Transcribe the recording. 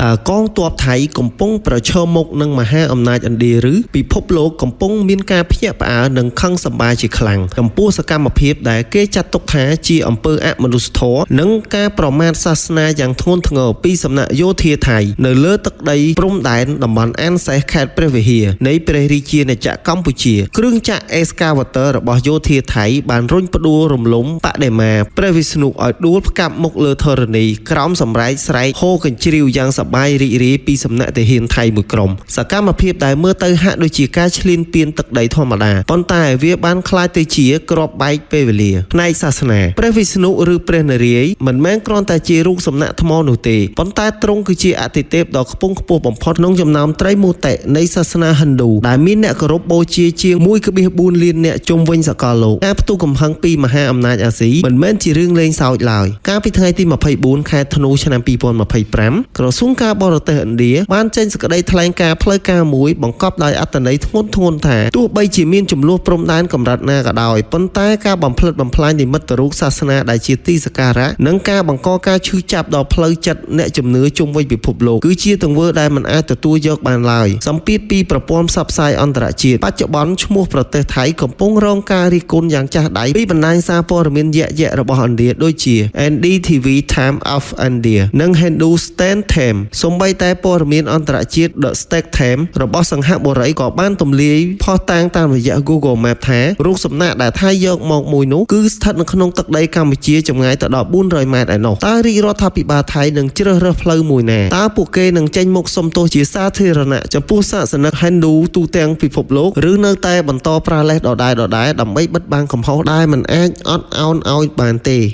តើកងទ័ពថៃកំពុងប្រឈមមុខនឹងមហាអំណាចឥណ្ឌាឬពិភពលោកកំពុងមានការភ្ញាក់ផ្អើលនិងខឹងសម្បារជាខ្លាំងចំពោះសកម្មភាពដែលគេចាត់ទុកថាជាអំពើអមនុស្សធម៌និងការប្រមាថសាសនាយ៉ាងធ្ងន់ធ្ងរពីសំណាក់យោធាថៃនៅលើទឹកដីព្រំដែនតំបន់អានសេះខេត្តព្រះវិហារនៃព្រះរាជាណាចក្រកម្ពុជាគ្រឿងចក្រអេស្កាវ៉ាទ័ររបស់យោធាថៃបានរុញផ្ដួលរំលំបដិមាព្រះវិស្ណុឲ្យដួលផ្កាប់មុខលើធរណីក្រោមសម្រែកស្រែកហូរកញ្ជ្រៀវយ៉ាងសប្បាយរីករាយពីសំណាក់ទាហានថៃមួយក្រុមសកម្មភាពដែលមើលទៅហាក់ដូចជាការឈ្លានពានទឹកដីធម្មតាប៉ុន្តែវាបានក្លាយទៅជាគ្រាប់បែកពេលវេលាផ្នែកសាសនាព្រះវិស្ណុឬព្រះនរាយណ៍មិនមែនគ្រាន់តែជារូបសំណាកថ្មនោះទេប៉ុន្តែទ្រង់គឺជាអតិទេពដ៏ខ្ពង់ខ្ពស់បំផុតក្នុងចំណោមត្រីមូតិនៃសាសនាហិណ្ឌូដែលមានអ្នកគោរពបូជាជាង1.4លានអ្នកជុំវិញសកលលោកការផ្ទុះកំហឹងពីមហាអំណាចអាស៊ីមិនមែនជារឿងលេងសើចឡើយកាលពីថ្ងៃទី24ខែធ្នូឆ្នាំ2025ក្រសួងការបរទេសឥណ្ឌាបានចេញសេចក្តីថ្លែងការណ៍ផ្លូវការមួយបង្កប់ដោយអត្ថន័យធ្ងន់ធ្ងរថាទោះបីជាមានចំនួនព្រំដែនកម្រិតណាក៏ដោយប៉ុន្តែការបំផ្លិចបំផ្លាញនិមិត្តរូបសាសនាដែលជាទីសក្ការៈនិងការបង្កការឈឺចាប់ដល់ផ្លូវចិត្តអ្នកជំនឿជុំវិញពិភពលោកគឺជាទង្វើដែលមិនអាចទទួលយកបានឡើយសម្ពាធពីប្រព័ន្ធផ្សព្វផ្សាយអន្តរជាតិបច្ចុប្បន្នឈ្មោះប្រទេសថៃកំពុងរងការរិះគន់យ៉ាងចាស់ដៃពីបណ្ដាញសារព័ត៌មានយក្សៗរបស់ឥណ្ឌាដូចជា NDTV Times of India និង Hindustan Times សូម្បីតែព័ត៌មានអន្តរជាតិ The Straits Times របស់សង្ហបុរីក៏បានទម្លាយភស្តុតាងតាមរយៈ Google Map ថារូបសំណាកដែលថៃយកមកមួយនោះគឺស្ថិតនៅក្នុងទឹកដីកម្ពុជាចម្ងាយទៅដល់400ម៉ែត្រឯណោះតើរាជរដ្ឋាភិបាលថៃនឹងជ្រើសរើសផ្លូវមួយណាតើពួកគេនឹងចេញមុខសុំទោសជាសាធារណៈចំពោះសាសនិកហិណ្ឌូទូទាំងពិភពលោកឬនៅតែបន្តប្រើលេសដដែលៗដើម្បីបិទបាំងកំហុសដែលមិនអាចអត់ឱនឲ្យបានទេ។